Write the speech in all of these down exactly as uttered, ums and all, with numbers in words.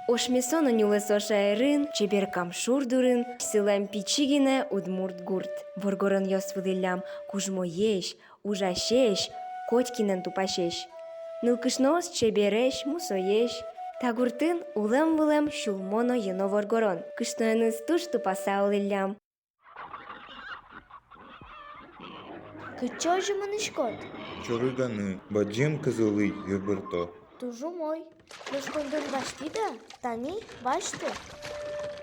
Ошмесо но нюлэсо шаерын, чебер Кам шур дурын, сылэм пичи гинэ удмурт гурт. Воргоронъёс вылӥллям кужмоесь, ужасесь, котькинэн тупасесь. Нылкышноос чебересь, мусоесь. Та гуртын улэм-вылэм сюлмо но йӧно воргорон. Кышноеныз туж тупаса улӥллям. Кытчы озьы мынӥськод? Чорыганы, бадӟым кызылы йыбырто. Туж умой. Нош коньдон басьтӥд-а? Тани, басьты.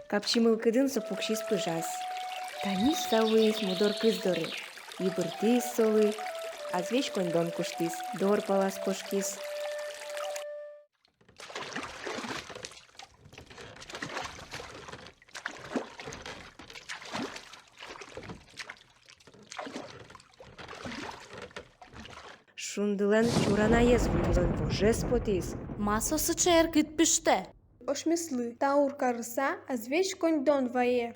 Капчи мылкыдын со пуксиз пыжаз. Тани со вуиз мудор кыз доры. Йыбыртӥз солы, азвесь коньдон куштӥз, дор палаз кошкиз. Шундылэн чуранаез вуюлэн вожез потӥз. Ма со сыӵе эркыт пиштэ? Ошмеслы таур карыса, азвесь коньдон вае.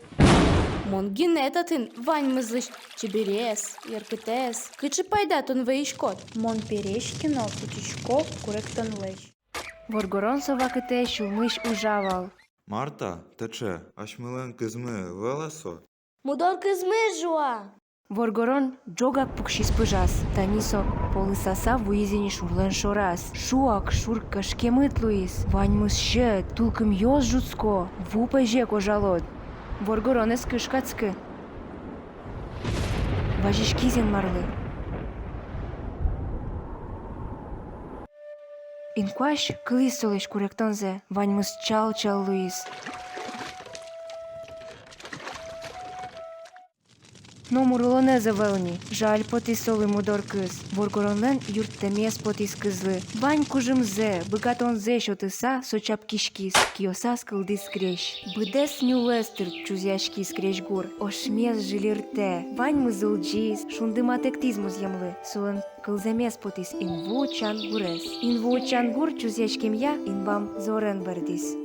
Мон гинэ татын ваньмызлэсь чеберез, эркытэз. Кыӵе пайда тон вӧйиськод? Мон пересь ке но кутӥсько куректонлэсь. Воргорон со вакытэ сюлмысь ужа вал. Мар та таӵе? Асьмелэн кызмы ӧвӧл-а со? Мудор кызмы жуа. Воргорон ӝогак пуксиз пыжаз. Тани со полысаса вуиз ини шурлэн шораз. Шуак шур кӧшкемыт луиз. Ваньмыз сьӧд, тулкымъёс ӝутско, ву пӧзе кожалод. Воргорон ӧз кышкатскы. Вазиськиз Инмарлы. Инкуазь кылӥз солэсь куректонзэ, ваньмыз чал-чал луиз. Номыр улонэз ӧвӧл ни, жаль потӥз солы мудор кыз. Воргоронлэн юрттэмез потӥз кызлы. Вань кужымзэ, быгатонзэ сётыса, со чапкиськиз, киосаз кылдӥз крезь. Быдэс нюлэс тыр чузъяськиз крезьгур, ошмес жильыртэ. Ваньмыз улӟиз, шунды матэктӥз музъемлы. Солэн кылзэмез потӥз инву чан гурез. Инву чан гур чузъяськемъя инбам зорен бӧрдӥз.